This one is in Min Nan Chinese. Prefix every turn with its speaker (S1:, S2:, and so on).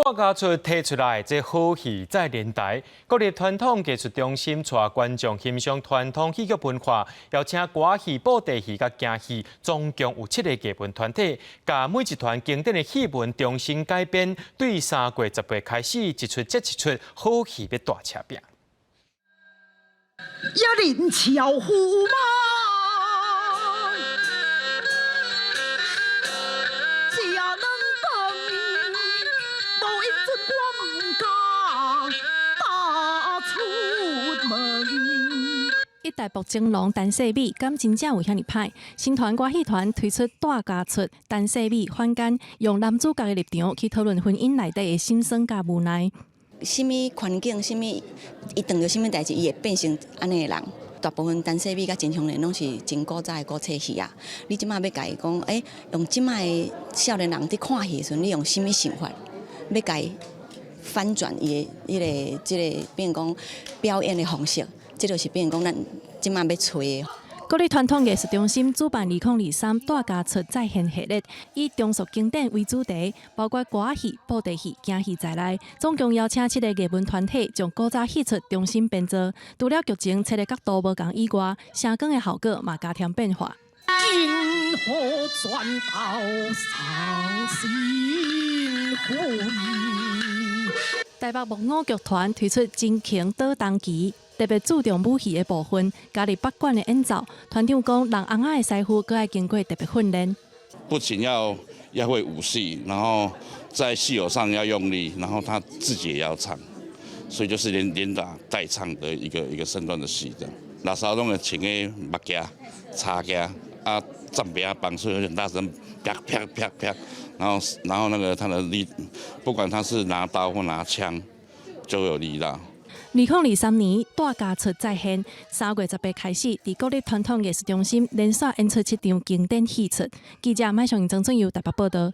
S1: 大家出提出來，這好戲再連台。國立傳統藝術中心帶觀眾欣賞傳統戲曲文化，邀請歌仔戲、布袋戲佮京戲，總共有七个藝文團體，共每一團經典的戲文重新改編，對3月18開始，一齣接一齣好戲欲大車拚。
S2: 一連樵夫馬。食兩頓，無閒陣我毋敢踏出門。
S3: 一台北情郎陳世美，敢真正有遐爾歹？新團歌戲團推出大家出陳世美反間，用男主角的立場去討論婚姻內底的心酸佮無奈。
S4: 啥物環境，啥物伊碰著啥物代誌，伊會變成按呢的人。大部分陳世美佮秦香蓮攏是真古早的古冊戲啊。你這馬欲共伊講，欸，用這馬的少年人佇看戲的時陣，你用啥物想法，欲共伊反轉伊的彼个這个，變講表演的方式，這就是變講咱這馬欲揣的。
S3: 國立傳統藝術中心主辦2023大家出再現系列，以重塑經典為主題，包括歌仔戲、布袋戲、京戲在內，總共邀請七个藝文團體將古早戲曲重新編造。除了劇情切的角度無仝以外，聲光的效果嘛加添變化。
S2: 金河轉到喪心灰。
S3: 台北木偶劇團推出真情倒東旗，特別注重武戲的部分，加入北管的演奏。團長講，弄尪仔的師傅閣愛經過特別訓練。
S5: 不僅要會武戲，然後在戲偶上要用力，然後他自己也要唱，所以就是連打帶唱的一個身段的戲。這樣，那時候攏會穿个目鏡、叉鏡啊，站邊啊幫，所以有點大聲，啪啪啪啪，然後那個他的力，不管他是拿刀或拿槍，就有力道。
S3: 2023年大家出再現，3月18開始，佇國立傳統藝術中心連續演出七場經典戲曲。記者麥尚曾俊佑台北報道。